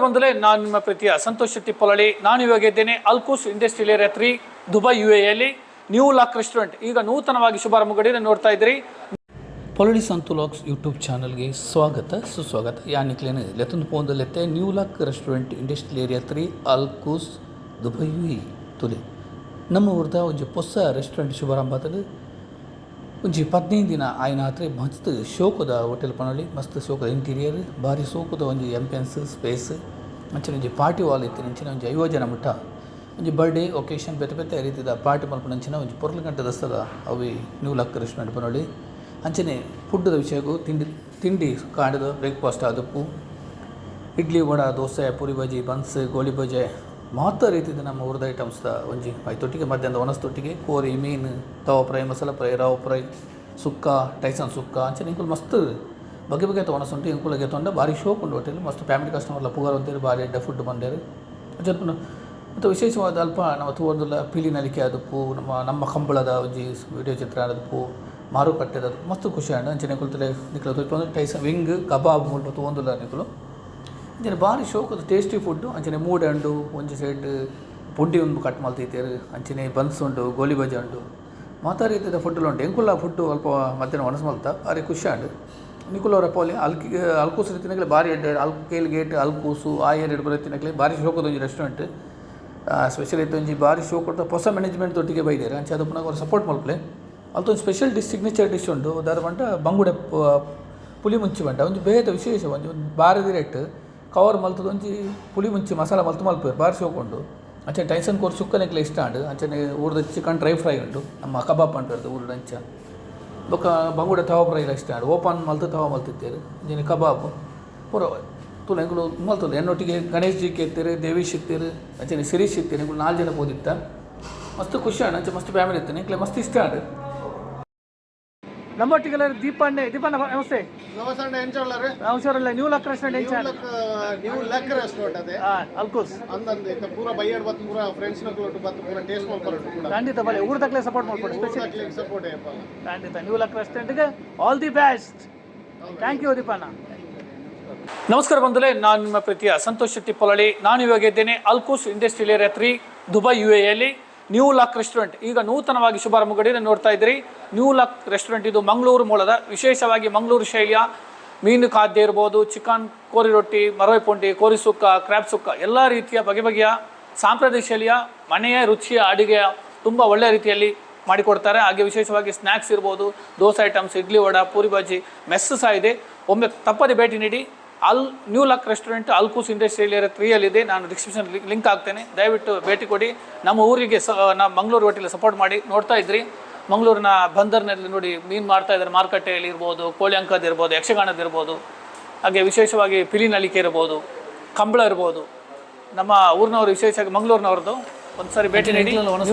ಬಂಧುಗಳೇ, ನಾನು ನಿಮ್ಮ ಪ್ರೀತಿಯ ಸಂತೋಷ್ ಶೆಟ್ಟಿ ಪೊಳಲಿ. ನಾನು ಇವಾಗ ಇದ್ದೇನೆ ಅಲ್ಕೂಸ್ ಇಂಡಸ್ಟ್ರಿಯಲ್ ಏರಿಯಾ 3, ದುಬೈ, ಯುಎಇಯಲ್ಲಿ. ನ್ಯೂ ಲಾಕ್ ರೆಸ್ಟೋರೆಂಟ್ ಈಗ ನೂತನವಾಗಿ ಶುಭಾರಂಭಗೊಂಡಿದೆ, ನೋಡ್ತಾ ಇದ್ದೀರಿ. ಪೊಳಲಿ ಸಂತು ವ್ಲಾಗ್ಸ್ ಯೂಟ್ಯೂಬ್ ಚಾನಲ್ಗೆ ಸ್ವಾಗತ, ಸುಸ್ವಾಗತ. ಯಾನ್ ನಿಕ್ಲೆನ್ ಲೆತ್ತೊಂದು ಪೋವೊಂದುಲ್ಲೆ new lock restaurant, industrial area 3, Al Quoz, Dubai, UAE. ತೂಲೆ, ನಮ್ಮ ಊರ್ದ ಒಂಜಿ ಪೊಸ ರೆಸ್ಟೋರೆಂಟ್ ಶುಭಾರಂಭ ಆತುಂಡು. ಒಂಜಿ 15 ದಿನ ಆಯಿನಾತ್ರೆ. ಮಸ್ತ್ ಶೋಕುದ ಹೋಟೆಲ್ ಪನೊಲಿ. ಮಸ್ತ್ ಶೋಕುದ ಇಂಟೀರಿಯರ್, ಬಾರಿ ಶೋಕುದ ಒಂಜಿ ಆಂಬಿಯನ್ಸ್, ಸ್ಪೇಸ್. ಅಂಚನೆ ಒಂಜಿ ಪಾರ್ಟಿ ಹಾಲ್ ಇತ್ತಿನ ಅಂಚಿನ ಒಂಜಿ 50 ಜನ ಮುಟ್ಟ ಒಂಜಿ ಬರ್ಡೇ ಒಕೇಶನ್, ಬೇತೆ ಬೇತೆ ರೀತಿದ ಪಾರ್ಟಿ ಮಲ್ಪುನಂಚಿನ ಒಂಜಿ ಪೊರ್ಲು ಗಂಟೆ ದಸ್ತದ ಅವೆ ನ್ಯೂ ಲಕ್ ರೆಸ್ಟೋರೆಂಟ್ ಪನೊಲಿ. ಅಂಚನೆ ಫುಡ್ದ ವಿಷಯಗು ತಿಂಡಿ ತಿಂಡಿ ಕಾಂಡೆದ ಬ್ರೇಕ್ಫಾಸ್ಟ್ ಆದುಪ್ಪು, ಇಡ್ಲಿ, ವಡ, ದೋಸೆ, ಪೂರಿ ಬಜಿ, ಬನ್ಸ್, ಗೋಲಿ ಬಜೆ, ಮಾತ ರೀತಿದ ನಮ್ಮ ಊರದ ಐಟಮ್ಸ್ ಒಂಜಿ ಐತೊಟ್ಟಿಗೆ ಮಧ್ಯಾಹ್ನದ ಒಣಸ್ತೊಟ್ಟಿಗೆ ಕೋರಿ, ಮೀನು, ತವಾ ಫ್ರೈ, ಮಸಾಲ ಫ್ರೈ, ರವೆ ಫ್ರೈ, ಸುಕ್ಕ, ಟೈಸನ್ ಸುಕ್ಕ, ಅಂಚನೆ ಇಂಕುಲು ಮಸ್ತ್ ಬಗೆ ಬಗೆತ ಒಣಸ್ ಉಂಟು. ಇಂಕುಲು ತೊಂಡ ಭಾರಿ ಶೋಕ್ ಉಂಡು ಹೋಟೆಲ್. ಮಸ್ತ್ ಫ್ಯಾಮಿಲಿ ಕಸ್ಟಮರ್ಲ ಪುಗರೊಂತೆರ್, ಭಾರಿ ಎಡ್ಡೆ ಫುಡ್ ಬಂದೇರು. ಅಂಚ ಮತ್ತು ವಿಶೇಷವಾದ ಅಲ್ಪ ನಾವು ತೂವೊಂದುಲ್ಲ, ಪಿಲಿ ನಲಿಕೆ ಆದುಪ್ಪು, ನಮ್ಮ ನಮ್ಮ ಕಂಬಳದ ಒಂಜಿ ವಿಡಿಯೋ ಚಿತ್ರ ಆದುಪ್ಪು, ಮಾರುಕಟ್ಟೆದ ಮಸ್ತ್ ಖುಷಿ ಆಂಡ್. ಅಂಚನೆ ಕುಲ್ತಲೆ ನಿಕುಲು ತೋಜಿಪೊಂದು ಟೈಸನ್ ವಿಂಗ್ ಕಬಾಬ್ ಮುಲ್ಪ ತೂವೊಂದುಲ್ಲ ನಿಕುಲು. ಅಂಚನೆ ಭಾರಿ ಶೋಕುದ ಟೇಸ್ಟಿ ಫುಡ್. ಅಂಚನೆ ಮೂಡೆ ಉಂಡು, ಒಂಜಿ ಸೈಡ್ ಪುಂಡಿ ಒಂದು ಕಟ್ ಮಲ್ತಿತ್ತೆರ್. ಅಂಚನೆ ಬನ್ಸ್ ಉಂಡು, ಗೋಲಿ ಬಜೆ ಉಂಡು, ಮಾತ ರೀತಿದ ಫುಡ್ಡುಲು ಉಂಟು. ಎಂಕುಲ ಫುಡ್ಡು ಅಲ್ಪ ಮಧ್ಯಾಹ್ನ ಒಣಸ್ ಮಲ್ತ, ಭಾರಿ ಖುಷಿ ಆಂಡ್. ನಿಕುಲು ಒರ ಪೋಲೆ. ಅಲ್ಕಿ ಅಲ್ಕೂಸು ಇತ್ತಿನಕ್ಲೆ ಭಾರಿ ಎಡ್ಡೆ. ಅಲ್ ಕೇಲ್ ಗೇಟ್, ಅಲ್ಕೂಸು ಆ ಏರಿಯಾಡ್ ಪೂರ ಇತ್ತಿನಕ್ಲೆ ಭಾರಿ ಶೋಕುದ ಒಂಜಿ ರೆಸ್ಟೋರೆಂಟ್. ಸ್ಪೆಷಲ್ ಇತ್ತು ಒಂಜಿ ಭಾರಿ ಶೋಕುದ ಪೊಸ ಮ್ಯಾನೇಜ್ಮೆಂಟ್ ದೊಟ್ಟಿಗೆ ಬೈದೆರ್. ಅಂಚ ಅದು ಪುನಃ ಸಪೋರ್ಟ್ ಮಲ್ಪುಲೆ. ಅಲ್ತ ಒಂಜಿ ಸ್ಪೆಷಲ್ ಡಿಶ್, ಸಿಗ್ನೇಚರ್ ಡಿಶ್ ಉಂಡು. ದಾದ ಪಂಡ ಬಂಗುಡೆ ಪುಲಿ ಮುಂಚಿ ಪಂಡ ಒಂಜಿ ಬೇತೆ ವಿಶೇಷ ಒಂಜಿ ಬಾರಿ ರೇಟ್ ಕವರ್ ಮಲ್ತದ ಒಂಜಿ ಪುಲಿ ಮುಂಚಿ ಮಸಾಲ ಮಲ್ತು ಮಲ್ಪುವೆರ್, ಬಾರಿ ಶೋಕು ಉಂಡು. ಅಂಚನೆ ಟೈಸನ್ ಕೋರಿ ಸುಕ್ಕ ನಿಕ್ಲೆ ಇಷ್ಟ ಆಂಡ್. ಅಂಚನೆ ಊರ್ದ ಚಿಕನ್ ಡ್ರೈ ಫ್ರೈ ಉಂಡು, ನಮ್ಮ ಕಬಾಬ್ ಪನ್ಪೆರ್ ಊರುಡು ಅಂಚ. ಬೊಕ್ಕ ಬಂಗುಡೆ ತವಾ ಫ್ರೈ ಇಷ್ಟ ಆಂಡ್. ಓಪನ್ ಮಲ್ತು ತವಾ ಮಲ್ತಿತ್ತೆರ್. ಅಂಚನೆ ಕಬಾಬ್ ಪೂರ ತೂಲ ಎಂಕುಲು ಮಲ್ತೊಂದು. ಎನ್ನೊಟ್ಟಿಗೆ ಗಣೇಶ್ ಜಿ ಇತ್ತೆರ್, ದೇವೀಶ್ ಇತ್ತೆರ್, ಅಂಚನೆ ಶಿರೀಶ್ ಇತ್ತೆರ್. ಎಂಕುಲು ನಾಲ್ ಜನ ಪೋದಿತ್ತ. ಮಸ್ತ್ ಖುಷಿ ಆಂಡ್. ಅಂಚೆ ಮಸ್ತ್ ಫ್ಯಾಮಿಲಿ ಇತ್ತು, ಎಂಕ್ಲೆ ಮಸ್ತ್ ಇಷ್ಟ ಆಂಡ್. ನಮ್ಮೊಟ್ಟಿಗೆ ದೀಪಣ್ಣೆ. ದೀಪಣ್ಣ, ನಮಸ್ತೆ. ನಮಸ್ತೆ ಅಣ್ಣ, ಎಂಚ ಉಲ್ಲರ್? ಹುಷಾರಲ್ಲ. ನ್ಯೂ ಲಕ್ ರೆಸ್ಟೋರೆಂಟ್ ಎಂಚ? ನ್ಯೂ ಲಕ್ ರೆಸ್ಟೋರೆಂಟ್ ಅದೇ. ಅಲ್ಕೋಸ್. ಅಂದಂದು ಇತ್ತ ಪೂರ ಬಯ್ಯಡ್ ಬತ್ತು, ಪೂರ ಫ್ರೆಂಡ್ಸ್ ನಕ್ಲೊಟ್ಟು ಬತ್ತು ಪೂರ ಟೇಸ್ಟ್ ಮಲ್ಪೊಡು ಕೂಡ. ಖಂಡಿತ ಬಲೆ, ಊರು ತಕ್ಲೆ ಸಪೋರ್ಟ್ ಮಾಡ್ಕೊಡಿ ಸ್ಪೆಷಲಿ. ಸಪೋರ್ಟ್ ಏಪ. ಖಂಡಿತ ನ್ಯೂ ಲಕ್ ರೆಸ್ಟೋರೆಂಟ್ಗೆ all the best. Thank you ದೀಪಣ್ಣ. ನಮಸ್ಕಾರ ಬಂಧುಗಳೇ, ನಾನು ನಿಮ್ಮ ಪ್ರೀತಿಯ ಸಂತೋಷ್ ಶೆಟ್ಟಿ ಪೊಳಲಿ. ನಾನು ಇವಾಗ ಇದ್ದೇನೆ ಅಲ್ಕೂಸ್ ಇಂಡಸ್ಟ್ರಿಯಲ್ ಏರಿಯಾ 3, ದುಬೈ, ಯುಎಇಯಲ್ಲಿ. ನ್ಯೂ ಲಾಕ್ ರೆಸ್ಟೋರೆಂಟ್ ಈಗ ನೂತನವಾಗಿ ಶುಭಾರಂಭಗೊಂಡಿದೆ, ನೋಡ್ತಾ ಇದ್ದೀರಿ. ನ್ಯೂ ಲಾಕ್ ರೆಸ್ಟೋರೆಂಟ್ ಇದು ಮಂಗಳೂರು ಮೂಲದ. ವಿಶೇಷವಾಗಿ ಮಂಗಳೂರು ಶೈಲಿಯ ಮೀನು ಖಾದ್ಯ ಇರ್ಬೋದು, ಚಿಕನ್ ಕೋರಿ ರೊಟ್ಟಿ, ಮರವೆ ಪೊಂಡಿ, ಕೋರಿ ಸುಕ್ಕ, ಕ್ರ್ಯಾಬ್ ಸುಕ್ಕ, ಎಲ್ಲ ರೀತಿಯ ಬಗೆ ಬಗೆಯ ಸಾಂಪ್ರದಾಯಿಕ ಶೈಲಿಯ ಮನೆಯ ರುಚಿಯ ಅಡುಗೆಯ ತುಂಬ ಒಳ್ಳೆಯ ರೀತಿಯಲ್ಲಿ ಮಾಡಿಕೊಡ್ತಾರೆ. ಹಾಗೆ ವಿಶೇಷವಾಗಿ ಸ್ನ್ಯಾಕ್ಸ್ ಇರ್ಬೋದು, ದೋಸೆ ಐಟಮ್ಸ್, ಇಡ್ಲಿ, ವಡ, ಪೂರಿ ಬಾಜಿ, ಮೆಸ್ ಸಹ ಇದೆ. ಒಮ್ಮೆ ತಪ್ಪದೆ ಭೇಟಿ ನೀಡಿ. ಅಲ್ ನ್ಯೂ ಲಕ್ ರೆಸ್ಟೋರೆಂಟ್ ಅಲ್ಕೂಸ್ ಇಂಡಸ್ಟ್ರಿಯಲ್ ಏರಿಯಾ 3ಯಲ್ಲಿದೆ. ನಾನು ಡಿಸ್ಕ್ರಿಪ್ಷನ್ ಲಿಂಕ್ ಹಾಕ್ತೇನೆ, ದಯವಿಟ್ಟು ಭೇಟಿ ಕೊಡಿ. ನಮ್ಮ ಊರಿಗೆ ಸ ನಮ್ಮ ಮಂಗಳೂರು ಹೋಟೆಲ್ ಸಪೋರ್ಟ್ ಮಾಡಿ. ನೋಡ್ತಾ ಇದ್ರಿ, ಮಂಗಳೂರಿನ ಬಂದರ್ನಲ್ಲಿ ನೋಡಿ ಮೀನು ಮಾರ್ತಾ ಇದ್ದಾರೆ. ಮಾರುಕಟ್ಟೆಯಲ್ಲಿ ಇರ್ಬೋದು, ಕೋಳಿ ಅಂಕದ್ ಇರ್ಬೋದು, ಯಕ್ಷಗಾನದ ಇರ್ಬೋದು, ಹಾಗೆ ವಿಶೇಷವಾಗಿ ಪಿಲಿ ನಲಿಕೆ ಇರ್ಬೋದು, ಕಂಬಳ ಇರ್ಬೋದು. ನಮ್ಮ ಊರಿನವರು, ವಿಶೇಷವಾಗಿ ಮಂಗಳೂರಿನವ್ರದ್ದು ಒಂದ್ಸರಿ ಭೇಟಿ ನೀಡಿ.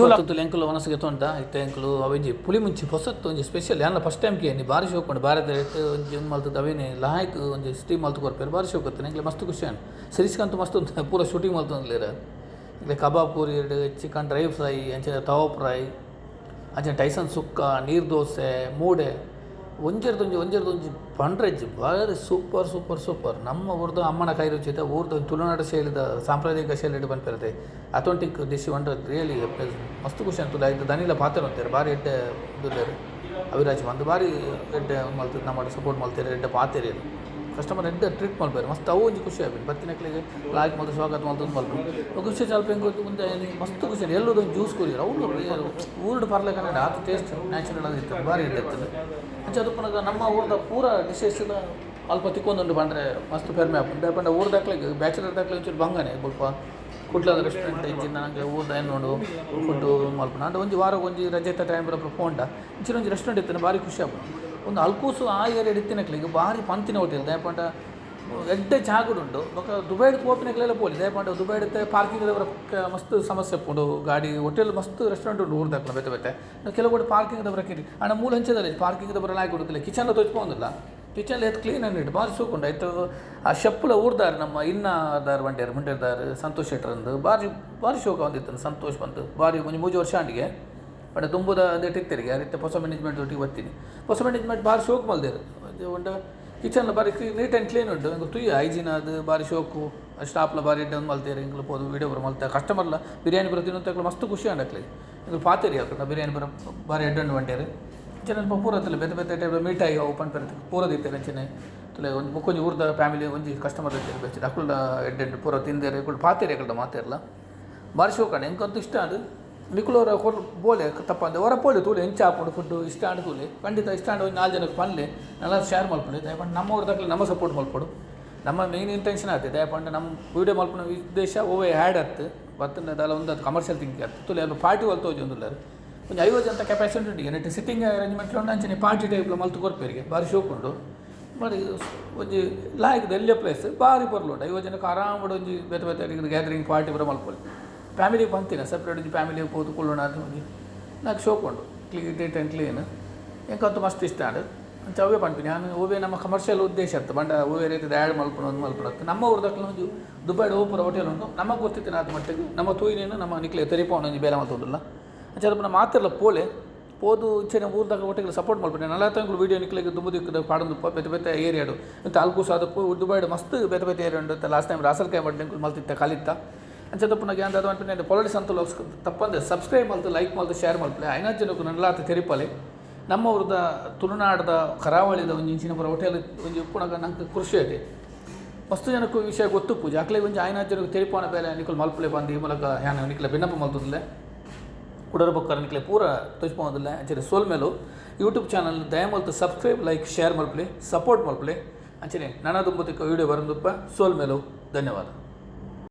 ಎಂಕುಲು ಒನಸ್ಗೆ ತೊಂಡ ಇತ್ತೆ ಎಂಕುಲು ಅವೆಂಜಿ ಪುಳಿ ಮುಂಚಿ ಹೊಸತ್ತು ಒಂಜಿ ಸ್ಪೆಷಲ್. ಯಾನ್ಲ ಫಸ್ಟ್ ಟೈಮ್ ಕೇನಿ. ಬಾರಿ ಶೋಕ್ ಉಂಡು. ಬಾರಿ ರೇಟ್ ಒಂಜಿ ಒಂದು ಮಲ್ತದ್ದು ಅವೇನೆ ಲಾಯ್ಕ್ ಒಂಜಿ ಸ್ಟೀಮ್ ಮಲ್ತು ಕೊರ್ಪೆರ್. ಬಾರಿ ಶೋಕ್ ಇತ್ತು, ಎಂಕ್ಲೆ ಮಸ್ತ್ ಖುಷಿ ಆಂಡ್. ಸಿರಿಸ್ಕಂತೂ ಮಸ್ತ್ ಪೂರ ಶೂಟಿಂಗ್ ಮಲ್ತೊಂದುಲ್ಲೆರ್. ಎಂಕ್ಲೆ ಕಬಾಬ್ ಪೂರಿ, ಚಿಕನ್ ಡ್ರೈ ಫ್ರೈ, ಅಂಚನೆ ತವಾ ಫ್ರೈ, ಅಂಚನೆ ಟೈಸನ್ ಸುಕ್ಕ, ನೀರು ದೋಸೆ, ಮೂಡೆ, ಒಂಜೆರ್ದೊಂಜಿ ಒಂಜೆರ್ದೊಂಜಿ ಪಂಡ್ರೆಜ್ ಬಾರಿ ಸೂಪರ್ ಸೂಪರ್ ಸೂಪರ್. ನಮ್ಮ ಊರ್ದ ಅಮ್ಮನ ಕೈ ರುಚಿತ ಊರ್ದ ತುಳುನಾಡು ಶೈಲಿದ ಸಾಂಪ್ರದಾಯಿಕ ಶೈಲಿಡ್ ಪನ್ಪೆರತೆ ಅಥೆಂಟಿಕ್ ಡಿಶ್ ಒಂಡ ರಿಯಲಿ ಮಸ್ತ್ ಖುಷಿ ಅಂತುಲ್ಲ. ಇದು ದನಿಲ ಪಾತೆರ ಅಂತಾರೆ, ಬಾರಿ ಎಡ್ಡೆ ಉಲ್ಲೆರ್. ಅವಿರಾಜ್ ಬಂದು ಬಾರಿ ಎಡ್ಡೆ ಮಲ್ತು ನಮ್ಮ ಸಪೋರ್ಟ್ ಮಲ್ತೇರು, ಎಡ್ಡೆ ಪಾತೆರೇರು, ಕಸ್ಟಮರ್ ಎಡ್ಡೆ ಟ್ರೀಟ್ ಮಲ್ಪೆರ್. ಮಸ್ತ್ ಅವು ಒಂಜಿ ಖುಷಿ ಆಪಿನ. ಬತ್ತಿನಕ್ಲೆಗ್ ಲಾಯ್ಕ್ ಮಲ್ತು ಸ್ವಾಗತ ಮಲ್ತೊಂದು ಮಲ್ಪು. ಬೊಕ ವಿಶೇಷ ಅಲ್ಪ ಎಂಕ್ ಮುಂದೆ ಮಸ್ತ್ ಖುಷಿ. ಎಲ್ಲದ ಒಂದು ಜ್ಯೂಸ್ ಕೊರಿಯರ್ ಅವ್ಲು ಊರುಡು ಪರ್ಲೆಕನೆ ಆತು ಟೇಸ್ಟ್ ನ್ಯಾಚುರಲ್ ಆದಿತ್ತು, ಬಾರಿ ಎಡ್ಡೆ ಇರ್ತದೆ. ಅಂಚ ಅದು ಪುನಗ ನಮ್ಮ ಊರ್ದ ಪೂರ ಡಿಶಸ್ ಅಲ್ಪ ತಿಕ್ಕೊಂದುಂಡು ಪಂಡ್ರೆ ಮಸ್ತ್ ಪೆರ್ಮೆ ಆಪುಂಡು. ದಾಯೆ ಪಂಡ ಊರ್ದಕ್ಲೆಗ್, ಬ್ಯಾಚುಲರ್ ದಾಕ್ಲೆಗ್ ಒಂಚೂರು ಬಂಗನೆ. ಸ್ವಲ್ಪ ಕುಡ್ಲದ ರೆಸ್ಟೋರೆಂಟ್ ಇಜ್ಜಿಂಡ ನಂಗೆ ಊರ್ದ ಏನು ಫುಡ್ಡು ಮಲ್ಪುನ. ಅಂಡ ಒಂಜಿ ವಾರ ಒಂಜಿ ರಜೆತ ಟೈಮ್ ಪೋಂಡ ಇಂಚಿನ ಒಂಜಿ ರೆಸ್ಟೋರೆಂಟ್ ಇತ್ತು, ಭಾರಿ ಖುಷಿ ಆಪುಂಡು. ಒಂದು ಅಲ್ಕೂಸು ಆ ಏರಿಯಾಡ್ ಇತ್ತಿನಕ್ಲೆಗ್ ಭಾರಿ ಪಂತಿನ ಹೋಟೆಲ್. ದಾಯೆ ಪಂಡ ಎಡ್ಡೆ ಜಾಗಡ್ ಉಂಡು. ಬೊಕ ದುಬೈಡ್ ಪೋಪಿನಕ್ಲೆಲ್ಲ ಪೋಲಿ. ದಾಯೆ ಪಂಡ ದುಬೈಡ್ ಪಾರ್ಕಿಂಗ್ ಮಸ್ತ್ ಸಮಸ್ಯೆ ಉಪ್ಪುಂಡು. ಗಾಡಿ ಹೋಟೆಲ್ ಮಸ್ತ್ ರೆಸ್ಟೋರೆಂಟ್ ಉಂಡು ಊರ್ದಕ್ಲ ಬೇತೆ ಬೇತೆ. ಕೆಲವು ಕಡೆ ಪಾರ್ಕಿಂಗ್ ದವರ ಆಂಡ ಮೂಲ ಅಂಚದಲ್ಲ, ಪಾರ್ಕಿಂಗ್ ದವರ ಲಾಯ್ಕ್ ಕೊಡುತ್ತಿಲ್ಲ. ಕಿಚನ್ ತೋಚ್ಪೊಂದಿಲ್ಲ. ಕಿಚನ್ ಏತ್ ಕ್ಲೀನ್ ಆ್ಯಂಡ್ ನೀಟ್, ಭಾರಿ ಶೋಕ್ ಉಂಡು. ಆಯ್ತು, ಆ ಶೆಪ್ಪುಲ ಊರ್ದಾರ್, ನಮ್ಮ ಇನ್ನಾದಾರ್ ಬಂಡೇರು ಮುಂಡೇರ್ದಾರ್ ಸಂತೋಷ್ ಶೆಟ್ಟರಂದು. ಭಾರಿ ಭಾರಿ ಶೋಕ ಒಂದಿತ್ತು. ಸಂತೋಷ್ ಬಂದು ಭಾರಿ ಒಂಜಿ 3 ವರ್ಷ ಆಂಡಿಗೆ. ಬಟ್ ದುಂಬುದ ಅಂದೇಟ್ ಇತ್ತೆರಿಗೆ ಅರಿತ್ತೆ ಹೊಸ ಮ್ಯಾನೇಜ್ಮೆಂಟ್ ಒಟ್ಟಿಗೆ ಬರ್ತೀನಿ. ಹೊಸ ಮ್ಯಾನೇಜ್ಮೆಂಟ್ ಭಾರಿ ಶೋಕ್ ಮಲ್ದೇರು. ಉಂಡ ಕಿಚನ್ ಭಾರಿ ನೀಟ್ ಆ್ಯಂಡ್ ಕ್ಲೀನ್ ಉಂಟು. ಎಂಕ್ ತೂಯ ಹೈಜೀನ್ ಅದು ಭಾರಿ ಶೋಕು. ಸ್ಟಾಪ್ಲ ಬಾರಿ ಎಡ್ಡೆ ಒಂದು ಮಲ್ತೇರು. ಎಂಕ್ಲು ಪೋದು ವೀಡಿಯೋ ಪೂರ ಮಲ್ತ ಕಸ್ಟಮರ್ಲ ಬಿರಿಯಾನಿ ಪೂರ ತಿನ್ನೋಂತ ಮಸ್ತ್ ಖುಷಿ ಆಂಡ್ ಅಕ್ಲೆಗ್. ಎಂಕುಲು ಪಾತೆರಿ ಅಕಲ್ನ ಬಿರಿಯಾನಿ ಪೂರ ಬಾರಿ ಎಡ್ಡೆ ಉಂಡು ಪಂಡೇರು. ಅಂಚನೆ ಅಲ್ಪ ಪೂರ ತೂಲೆ ಬೇತೆ ಬೇತೆ ಟೈಪ್ ಮೀಟಾಯಿ ಅವು ಪನ್ಪೆರ್ ಪೂರ ದೀತೆರ್. ಅಂಚನೆ ತೂಲೆ ಒಂಜಿ ಬೊಕ್ಕೊಂಜಿ ಊರ್ದ ಫ್ಯಾಮಿಲಿ ಒಂಜಿ ಕಸ್ಟಮರ್ ಇತ್ತೆರ್ ಬೆಚ್ಚಡ್ ಅಕುಲ್ಡ ಎಡ್ಡೆ ಉಂಡು ಪೂರ ತಿಂದೆರ್. ಅಕುಲು ಪಾತೆರಿ ಅಕಲ್ಡ ಮಾತೆರ್ಲ ಬಾರಿ ಶೋಕ್ ಆಂಡ್. ಎಂಕಂತೂ ಇಷ್ಟ ಆಂಡ್. ನಿಕುಲು ಒರ ಕೊರ್ ಬೋಲೆ ತಪ್ಪಂದೆ ಒರ ಪೋಲೆ ತೂಲೆ ಎಂಚ ಆಪುಂಡು ಫುಡ್. ಇಷ್ಟ ಆಂಡ್ ತೂಲೆ. ಖಂಡಿತ ಇಷ್ಟ ಆಂಡ ಒಂಜಿ ನಾಲ್ ಜನಕ್ಕೆ ಪನ್ಲೆ, ನಲ್ಲ ಶೇರ್ ಮಲ್ಪುಲೆ. ದಾಯೆ ಪಂಡ ನಮ್ಮ ಊರ್ದಕ್ಲೆ ನಮ ಸಪೋರ್ಟ್ ಮಲ್ಪೊಡು. ನಮ್ಮ ಮೇನ್ ಇಂಟೆನ್ಷನ್ ಆತೆ. ದಾಯೆ ಪಂಡ ನಮ್ಮ ವೀಡಿಯೋ ಮಲ್ಪುನ ಉದ್ದೇಶ ಒವ್ವೆ ಆ್ಯಡ್ ಅತ್ತ್ ಬತ್ತಂಡ ದಾಲ ಒಂದು ಕಮರ್ಷಿಯಲ್ ಥಿಂಕಿಂಗ್ ಅತ್ತ್. ತೂಲೆ ಅಲ್ಪ ಪಾರ್ಟಿ ಒಲ್ ತೋಜೊಂದುಲ್ಲೆರ್. ಒಂಜಿ 50 ಜನತ ಕೆಪಾಸಿಟಿ ಉಂಡು. ನೆಟ್ ಸಿಟ್ಟಿಂಗ್ ಅರೇಂಜ್ಮೆಂಟ್ ಉಂಡು. ಅಂಚನೆ ಪಾರ್ಟಿ ಟೈಪ್ ಮಲ್ತ್ ಕೊರ್ಪೆರಿಗೆ. ಬಾರಿ ಶೋಕ್ ಉಂಡು. ಬಾರಿ ಒಂಜಿ ಲಾಯ್ಕ್ ಎಲ್ಯ ಪ್ಲೇಸ್, ಬಾರಿ ಪೊರ್ಲು ಉಂಡು. 50 ಜನಕ್ಕೆ ಆರಾಮಡ್ ಒಂಜಿ ಬೇತೆ ಬೇತೆ ಗ್ಯಾದರಿಂಗ್ ಪಾರ್ಟಿ ಪೂರ ಮಲ್ಪೊಲಿ. ಫ್ಯಾಮಿಲಿ ಪಂತಿನ ಸೆಪ್ರೇಟ್ ಒಂಜಿ ಫ್ಯಾಮಿಲಿ ಪೋದು ಕುಲ್ಲುನ ಒಂಜಿ ನಾಲ್ಕು ಶೋಕ್ ಉಂಡು. Clean, neat and clean. ಎಂಕಂತೂ ಮಸ್ತ್ ಇಷ್ಟ ಆಂಡ್. ಅಂಚ ಅವೇ ಪನ್ಪಿನಿ ಯಾನ್. ಒವ್ವೆ ನಮ್ಮ ಕಮರ್ಷಿಯಲ್ ಉದ್ದೇಶ ಅತ್ತು ಪಂಡ ಒವ್ವೆ ರೀತಿದ ಆ್ಯಡ್ ಮಲ್ಪುನ ಒಂದು ಮಲ್ಪುನ ಅತ್ತು. ನಮ್ಮ ಊರ್ದಕ್ಲು ಒಂಜಿ ದುಬೈಡ್ ಓಪುರ ಹೋಟೆಲ್ ಉಂಡು, ನಮಕ್ ಗೊತ್ತಿತ್ತಿನ ಆತ್ ಮಟ್ಟಿಗೆ ನಮ್ಮ ತೂಯಿನೇನು ನಮ್ಮ ನಿಕ್ಲೆ ತೆರಿಪಾವುನ ಒಂಜಿ ಬೇಲೆ ಮಲ್ತೊಂದುಲ್ಲ. ಅಂಚ ಪುನ ಮಾತೆರ್ಲ ಪೋಲೆ. ಪೋದು ಇಂಚನೆ ಊರ್ದಾಗ ಹೋಟೆಲ್ ಸಪೋರ್ಟ್ ಮಲ್ಪುನೆ. ನಲಾತ ವೀಡಿಯೋ ನಿಕ್ಲೆಗ್ ದುಂಬು ದಿಕ್ಕದ ಪಾಡೊಂದುಪ್ಪ. ಬೇತೆ ಬೇತೆ ಏರಿಯಾಡು ಇತ್ತೆ ಅಲ್ಕೂಸ್ ಆದಪ್ಪು ದುಬೈಡ್ ಮಸ್ತ್ ಬೇತೆ ಬೇತೆ ಏರಿಯಾ ಉಂಡು. ಲಾಸ್ಟ್ ಟೈಮ್ ರಾಸಲ್ ಕೈ ಎಂಕುಲು ಮಲ್ತಿತ್ತೆ ಕಲಿತ್ತ. ಅಂಚ ತಪ್ಪುನಗ ಯಾನ್ ದಾದ ಪನ್ಪಿನ, ಪೊಲಡಿ ಸಂತು ವ್ಲಾಗ್ಸ್ ತಪ್ಪಂದೆ ಸಬ್ಸ್ಕ್ರೈಬ್ ಮಲ್ತು, ಲೈಕ್ ಮಲ್ತು, ಶೇರ್ ಮಲ್ಪಲೆ. ಐನಾತ್ ಜನಕ್ಕೆ ನಲಾತ ತೆರಿಪಲೆ. ನಮ್ಮ ಊರ್ದ ತುಳುನಾಡ್ದ ಕರಾವಳಿದ ಒಂಜಿ ಇಂಚಿನ ಪೂರ ಹೋಟೆಲ್ ಒಂಜಿ ಉಪ್ಪುನಗ ನಂಗೆ ಖುಷಿ ಐತೆ. ಮಸ್ತ್ ಜನಕ್ಕೂ ವಿಷಯ ಗೊತ್ತುಪ್ಪುಜಿ. ಅಕ್ಲೆಗ್ ಒಂಜಿ ಐನಾತ್ ಜನಕ್ಕೆ ತೆರಿಪಾನ ಬೇಲೆ ನಿಕುಲು ಮಲ್ಪಲೆ ಪಂದ್ ಈ ಮೂಲಕ ಯಾನ್ ನಿಕ್ಲೆ ಬಿನ್ನಪ ಮಲ್ತುದುಲ್ಲೆ. ಕುಡರ ಬೊಕ್ಕರ ನಿಕ್ಲೆ ಪೂರ ತೋಜ್ಪಾವೊಂದುಲ್ಲೆ. ಅಂಚನೆ ಸೋಲ್ಮೇಲು. ಯೂಟ್ಯೂಬ್ ಚಾನಲ್ ದಯಮಲ್ತು ಸಬ್ಸ್ಕ್ರೈಬ್, ಲೈಕ್, ಶೇರ್ ಮಲ್ಪಲೆ, ಸಪೋರ್ಟ್ ಮಲ್ಪಲೆ. ಅಂಚನೆ ನನ ದುಂಬುತಿಕ ವೀಡಿಯೋ ಬರಂದುಪ್ಪ. ಸೋಲ್ಮೇಲು, ಧನ್ಯವಾದ.